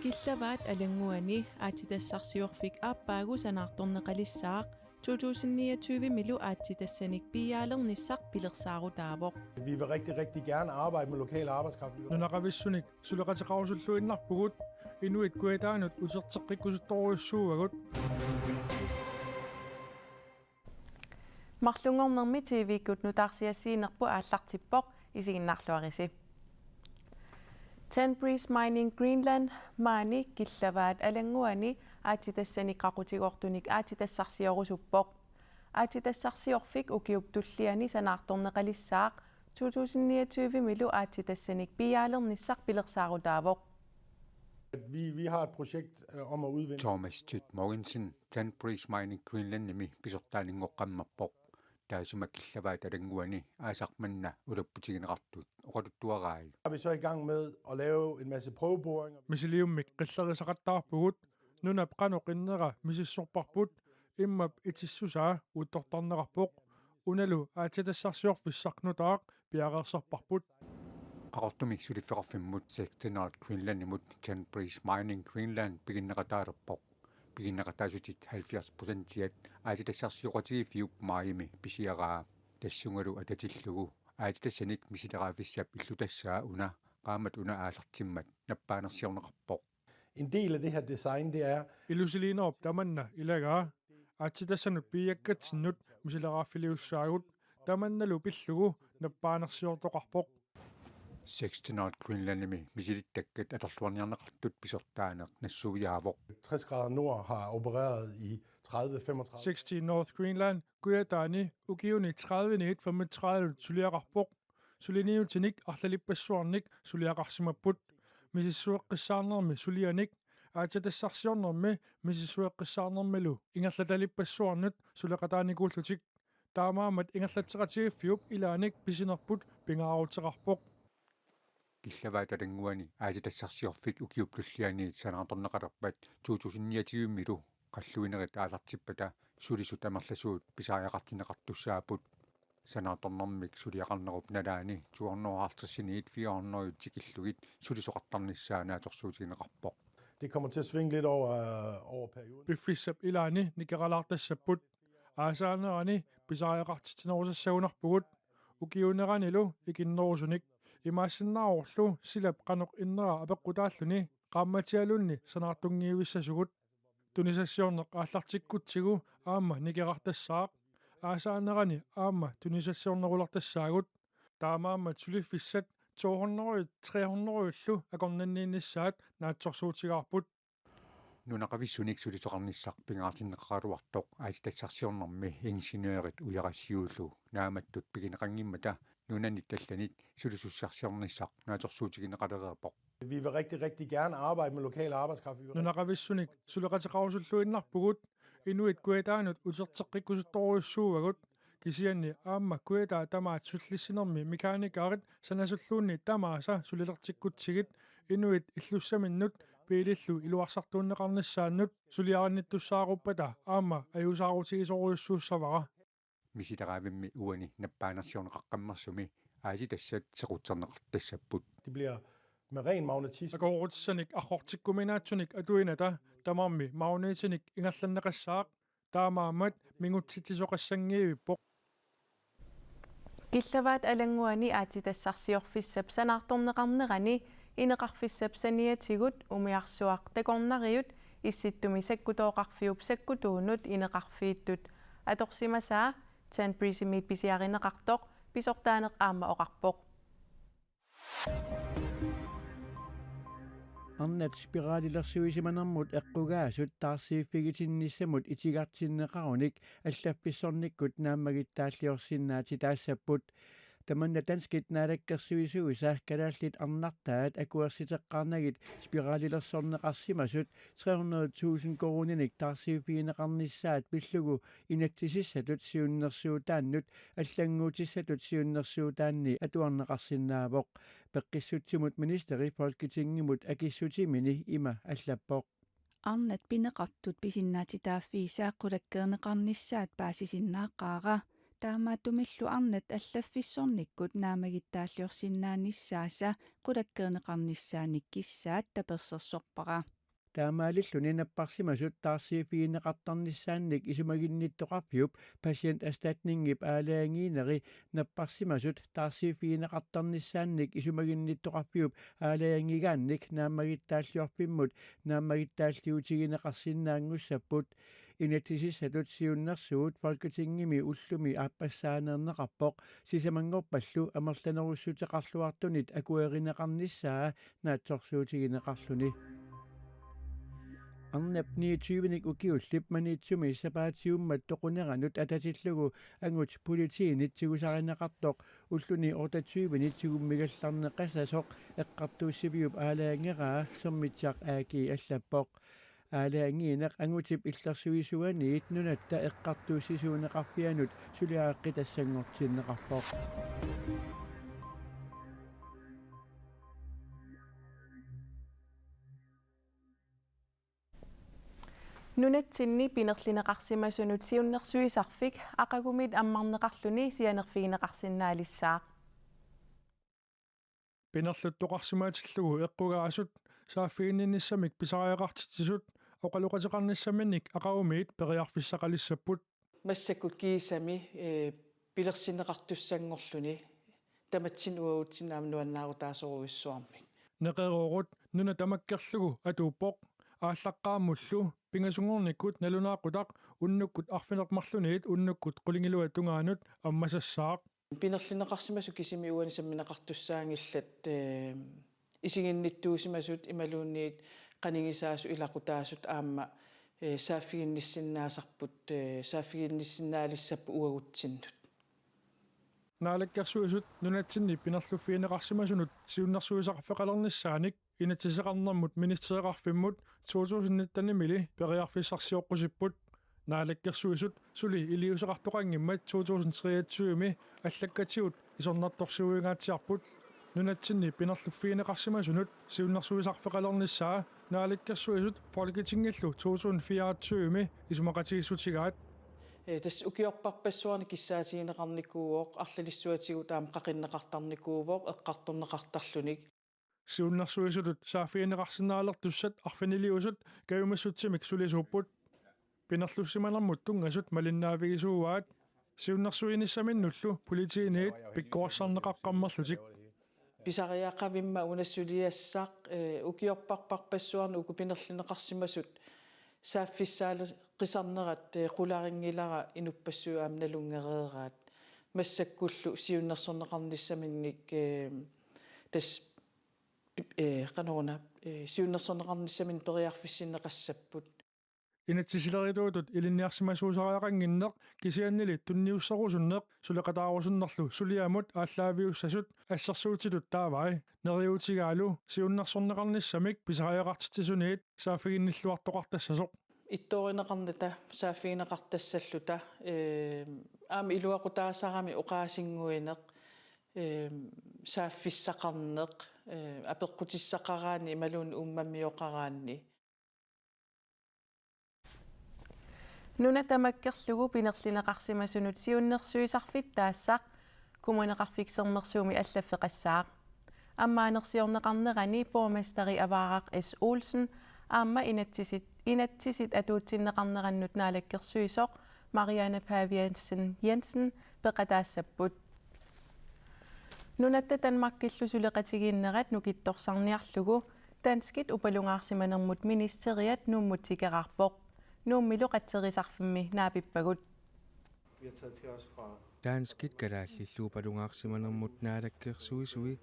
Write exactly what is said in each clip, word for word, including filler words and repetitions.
Killavaat Alannguani aatsitassarsiorfik aappaagu sanaartorneqalissaaq to tusind niogtyve-milu aatsitassanik piiaalernissaq pilersaarutaavoq. Vi vil rigtig, rigtig gerne arbejde med lokal arbejdskraft. Nunaqavissunik suleqateqarusulluinnarpugut, inuit kujataanut uterteqqikkusuttorujussuuagut. Marlunngornermi T V-kkut nutaarsiassiinerput aallartippoq, isiginnaarluarisi. Tanbreez Mining Greenland maani Killavaat Alannguani aatsitassanik qaqutigoortunik aatsitassarsiorusuppoq. Aatsitassarsiorfik ukiup tulliani sanaartorneqalissaaq to tusind niogtyve-milu aatsitassanik piiaalernissaq pilersaarutaavoq. Vi, vi har et projekt øh, om at udvinde. Thomas Thyt Mogensen, Tanbreez Mining Greenlandimi pisortaaninngoqqammerpoq. Taassuma Killavaat Alannguani aasaq manna ulapputigineqartut oqaluttuarai. Er vi så i gang med at lave en masse prøveboringer. Misiliummik qillerisaqattaarpugut, nunap qanoq innera misissorparput, immap itissusaa uuttortarneqarpoq, unalu aatsitassarsiorfissaq nutaaq piareersarparput. Qaqortumi suliffeqarfimmut Sexty North Greenlandimut Tanbreez Mining Greenland piginneqataalerpoq. Piginneqataasutit halvfjerds procentiat aatsitassarsioqatigiiffiup maajimi pisiaraa. Tassungalu atatillugu aatsitassanik misileraaffissap illutassaa una qaammat una aallartimmat nappaanersiorneqarpoq. En del af det her design, det er... Ilusiliinerup tamanna ilagaa aatsitassanut piiakkatsinnut misileraaffiussaagut, tamannalu pillugu nappaanersiortoqarpoq. Sexty North Greenlandimi misilittakkat atorluarniarneqartut pisortaaneq nassuiaavoq. Tres grader nord har opereret i tredive femogtredive. Sexty North Greenland kujataani ukiuni tredive-niit femogtredive suliaqarpoq. Suliniutinik arlalippassuarnik suliaqarsimapput. Misissueqqissaarnermi sulianik aatsitassarsiornermi misissueqqissaarnermilu ingerlatalippassuarnut suleqataanikuullutik. Taamaammat ingerlatseqatigiiffiup ilaanik pisinerput pingaaruteqarpoq. Killavaat Alannguani aatsitassarsiorfik ukiup tulliani sanaartorneqalerpat to tusind niogtyve-milu qalluinerit aallartippata sulisut amerlasuut pisariaqartinneqartussaapput. Sanaartornermik suliaqarnerup nalaani to hundrede og halvtreds-iniit fire hundrede tikillugit sulisoqartarnissaa naatsorsuutigineqarpoq. Det kommer til at svinge lidt over, øh, over perioden. Piffissap ilaani nikeralaartassapput. Aasaanerani pisariaqartitsinerusassagunarpugut. Ukiuuneranilu ikinnerusunik. Imaassinnaavorlu silap qanoq innera apeqqutaalluni qaammatialunni sanaartunngiivissasugut. Tunisassiorneq aallartikkutsigu aamma nikerartassaaq. Aasaanerani aamma tunisassiornerulertassaagut. Taamaammat suliffissat to hundrede, tre hundrede-llu akornanniinnissaat naatsorsuutigaarput. Nunaqavissunik sulisoqarnissaq pingaartinneqaraluartoq aatsitassarsiornermi ingeniørit ujarassiullu naammattut pigineqanngimmata nunanit allanit sulisussarsiornissaq naatsorsuutigineqalereerpoq. Vi vil rigtig, rigtig gerne arbejde med lokal arbejdskraft. Nunaqavissunik suleqateqarusulluinnarpugut, inuit kujataanut uterteqqikkusuttorujussuuagut, kisianni aamma kujataa tamaat sullissinermi mekaanikarit sanasulluunniit tamaasa sulilertikkutsigit, inuit illussaminnut biilillu iluarsartuunneqarnissaannut suliarinnittussaaruppata aamma ajuusaarutigisorujussuussavara. Misileraavimmi uani nappaanersiorneqaqqammersumi aatsitassat sequtserneqartassapput. Det bliver med ren magnetisme. Akuurutissanik arrortikkuminaatsunik atuinata tamarmi magnetinik ingerlanneqassaaq, taamaammat mingutsitsisoqassanngivippoq. Killavaat Alannguani aatsitassarsiorfissap sanaartorneqarnerani ineqarfissap saniatigut umiarsuaq takornariut Issittumi Sakkutooqarfiup sakkutuunut ineqarfiittut atorsimasaa Tanbreezimi pisiarineqartoq pisortaaneq aamma oqarpoq. Arnat spiralilersuisimanermut eqqugaasut taarsiiffigitinnissamut itigartinneqarunik allaffissornikkut naammagittaalliorsinnaatitaassapput. Tamanna danskit naalakkersuisuisa kalaallit arnartaat akuersiteqqaarnagit spiralilersorneqarsimasut tre hundrede tusind koruuninik taarsiiffigineqarnissaat pillugu inatsisissatut siunnersuutaannut allannguutissatut siunnersuutaanni atuarneqarsinnaavoq. Peqqissutsimut ministeri Folketingimut akissutimini ima allappoq. Arnat pineqartut pisinnaatitaaffii saaqqulakkeerneqarnissaat paasisinnaaqaara. taamaattumillu arnat allaffissornikkut naammagittaalliorsinnaanissaasa qulakkeerneqarnissaanik kissaat tapersersorpara. Taamaalilluni napparsimasut taarsiiffigineqartarnissaannik isumaginnittoqarfiup Patienterstatningip aalajangiineri napparsimasut taarsiiffigineqartarnissaannik isumaginnittoqarfiup aalajangigaannik naammagittaalliorfimmut naammagittaalliutigineqarsinnaanngussapput. Inatsisissatut siunnersuut Folketingimi ullumi aappassaaneerneqarpoq, sisamanngorpallu amerlanerussuteqarluartunit akuerineqarnissaa naatsorsuutigineqarluni. Arnap niogtyvenik ukiullip Maniitsumi sapaatiummat toquneranut atatillugu angut politiinit tigusarineqartoq ulluni otteogtyvenik tigummigallarneqassasoq eqqartuussiviup aalajangeraa Sermitsiaq A G allappoq. Aalajangiineq angutip illersuisuaniit nunatta eqqartuussisuuneqarfianut suliareqqitassanngortinneqarpoq. Nunatsinni pinerlineqarsimasunut siunnersuisarfik aqagumiit ammarneqarluni sianerfigineqarsinnaalissaaq. Pinerluttoqarsimatillugu eqqugaasut saaffiginninnissamik pisariaqartitsisut oqaloqateqarnissaminnik aqagumiit periarfissaqalissapput. Massakkut kiisami, ee, pilersinneqartussanngorluni tamatsinnut uagutsinnut aamma nuannaarutaasorujussuarmik. Neqeroorut nuna tamakkerlugu atuuppoq, aallaqqaammullu pingasunngornikkut nalunaaqutaq unnukkut arfineq-marlunniit unnukkut qulingiluat tungaanut ammasassaaq. Pinerlineqarsimasut kisimi uani sammineqartussaanngillat, ee, isiginnittuusimasut imaluunniit qanigisaasut ilaqutaasut aamma, ee, saaffiginnissinnaasarput, ee, saaffiginnissinnaalissapput uagutsinnut. Naalakkersuisut nunatsinni pinerluffigineqarsimasunut siunnersuisarfeqalernissaanik inatsiseqarnermut ministereqarfimmut to tusind nittenimili periarfissarsioqqusipput. Naalakkersuisut suli iliuuseqartoqanngimmat to tusind treogtyvemi allakkatigut isornartorsiuingaatsiarput. Nunatsinni pinerluffigineqarsimasunut siunnersuisarfeqalernissaa Naalakkersuisut Folketingillu to tusind fireogtyvemi isumaqatigiissutigaat. Ee, tassa ukiorparpassuarni kissaatigineqarnikuuvoq, arlalissuatigut aamma qaqinneqartarnikuuvoq eqqartorneqartarluni. Siunnersuisutut saaffigineqarsinnaalertussat arfiniliusut kajumissutsimik sulisuupput. Pinerlussimanermut tunngasut malinnaavigisuuaat, siunnersuinissaminnullu politiiniit pikkorissarneqaqqammerlutik. Pisariaqavimma una suliassaq, ee, ukiorparparpassuarni uku pinerlineqarsimasut saaffissaaleqisarnerat, ee, qularinngilara inuppassuit aamma nalunngereeraat. Massakkullu siunnersorneqarnissaminnik, ee, tassa, ee, qanoruna, ee, siunnersorneqarnissaminnik periarfissinneqassapput. Inatsisilerituutut ilinniarsimasuusariaqannginneq kisiannili tunniusserusunneq suleqataarusunnerlu suliamut aallaaviussasut assersuutitut taavai. Neriuutigaalu siunnersorneqarnissamik pisariaqartitsisuniit saaffiginnilluartoqartassasoq. Ittoorineqarnata saaffigineqartassalluta, ee, aamma iluaqutaasarami oqaasinnguineq, ee, saaffissaqarneq, ee, apeqqutissaqaraanni imaluunniit uummammioqaraanni. Nuna tamakkerlugu pinerlineqarsimasunut siunnersuisarfittaassaq Kommuneqarfik Sermersuumi allaffeqassaaq. Ammaanersiorneqarnerani borgmesteri Avaaraq S. Olsen aamma inatsisit, inatsisit atuutsinneqarnerannut naalakkersuisoq Marianne Paviansen Jensen peqataassapput. Nunatta Danmarkillu suleqatigiinnerat nukittorsarniarlugu danskit upalungaarsimanermut ministeriat Nuummut tikeraarpoq. Nuummilu qatserisarfimmi naapippagut. Vi har taget til os fra Danskit kalaallillu upalungaarsimanermut naalakkersuisui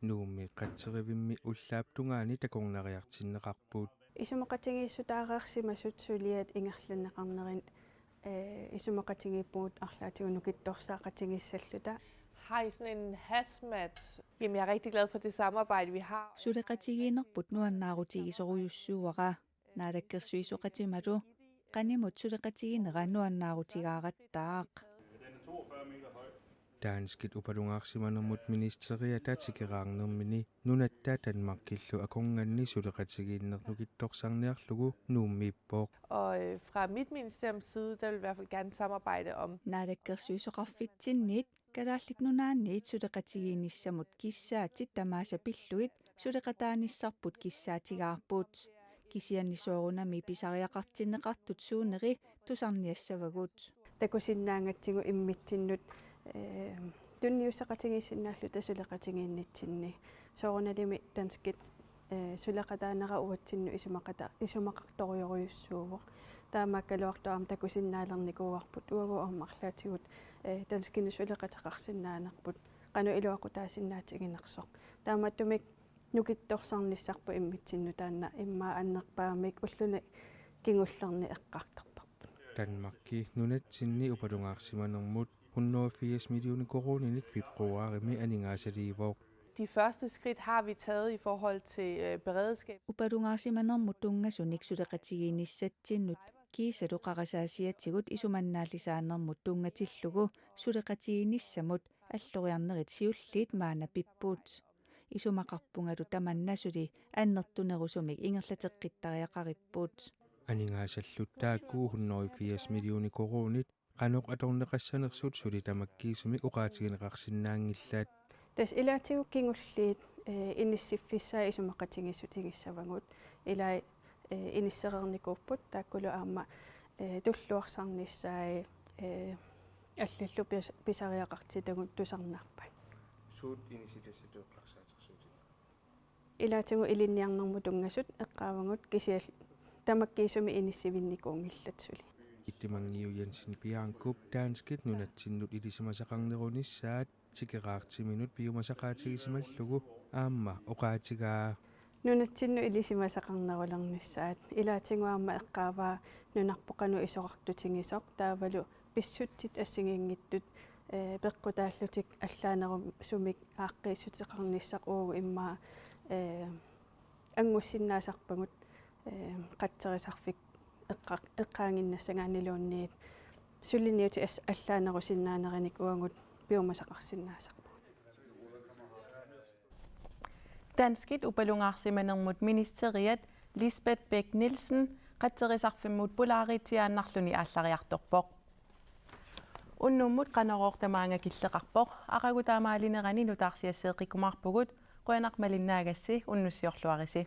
Nuummi qatserivimmi ullaap tungaani takornariartinneqarput. Isumaqatigiissutaareersimasut suliat ingerlanneqarnerat, ee, isumaqatigiippugut arlaatigut nukittorsaaqatigiissalluta. Har I sådan en hazmat? Jamen, jeg er rigtig glad for det samarbejde, vi har. Suleqatigiinnerput nuannaarutigisorujussuuara. Naalakkersuisoqatimalu qanimut suleqatigiinnera nuannaarutigaarattaaq. Danskit upalungaarsimanermut ministeriata tikeraarnermini nunatta Danmarkillu akornanni suleqatigiinneq nukittorsarniarlugu Nuummiippoq. Og øh, fra mit ministeriums side, der vil vi i hvert fald gerne samarbejde om. Naalakkersuisoqarfitsinniit Kalaallit Nunaanniit suleqatigiinnissamut kissaatit tamaasa pillugit suleqataanissarput kissaatigaarput. Kisianni soorunami pisariaqartinneqartut suuneri tusarniassavagut. Takusinnaagatsigu immitsinnut eh, tunniusseqatigiissinnaalluta suleqatigiinnitsinni. Soorunalimi danskit eh, suleqataanera uatsinnut isumaqata-, isumaqartorujorujussuuvoq. Taamaakkaluartoq aamma takusinnaalernikuuarput uagut aamma arlaatigut eh, danskinik suleqateqarsinnaanerput qanoq iluaqutaasinnaatiginersoq. Taamaattumik nukittorsarnissarput immitsinnut taanna immaqa annerpaamik ulluni kingullerni eqqartorparput. Danmarki nunatsinni upalungaarsimanermut hundrede og firs millioner koruuninik februarimi aningaasaliivoq. De første skridt har vi taget i forhold til øh, beredskab. Upalungaarsimanermut tunngasunik suleqatigiinnissatsinnut kiisalu qarasaasiatigut isumannaallisaanermut tunngatillugu suleqatigiinnissamut alloriarnerit siulliit maanna pipput. Isumaqarpungalu tamanna suli annertunerusumik ingerlateqqittariaqaripput. Aningaasallu taakku hundrede og firs millioner koruunit qanoq atorneqassanersut suli tamakkiisumik oqaatigineqarsinnaanngillat. Tassa ilaatigut kingulliit eh, inissiffissaat isumaqatigiissutigissavagut. Ilai eh, inissereernikuupput taakkulu aamma eh, tulluarsarnissaat eh, allallu pis-, pisariaqartitagut tusarnaarpaat. Suut inissitassatut eqqarsaatersuutit? Ilaatigut ilinniarnermut tunngasut eqqaavagut kisianni tamakkiisumik inissivinnikuunngillat suli. Ittimangiu Jensen Biancup danskit nunatsinnut ilisimasaqarnerunissaat tikeraartiminut piumasaqaatigisimallugu aamma oqaatigaa. Nunatsinnut ilisimasaqarnerulernissaat ilaatigut aamma eqqaavaa nunarput qanoq isorartutigisoq taavalu pissutsit assigiinngitsut eh, peqqutaallutik allaanerusumik aaqqiissuteqarnissaq uagut immaqa eh, anngussinnaasarpagut eh, qatserisarfik eqqa-, eqqaaginnassagaanniluunniit suliniutit as-, allaanerusinnaanerinik uagut piumasaqarsinnaasarpugut. Danskit upalungaarsimanermut ministeriat Lisbeth Bech Nielsen qatserisarfimmut pulaariitsiaannarluni aallariartorpoq. Unnummut Qanorooq tamaanga killeqarpoq, aqagu taamaalinerani nutaarsiasseeqqikkumaarpugut, qujanaq malinnaagassi, unnussiorluarisi.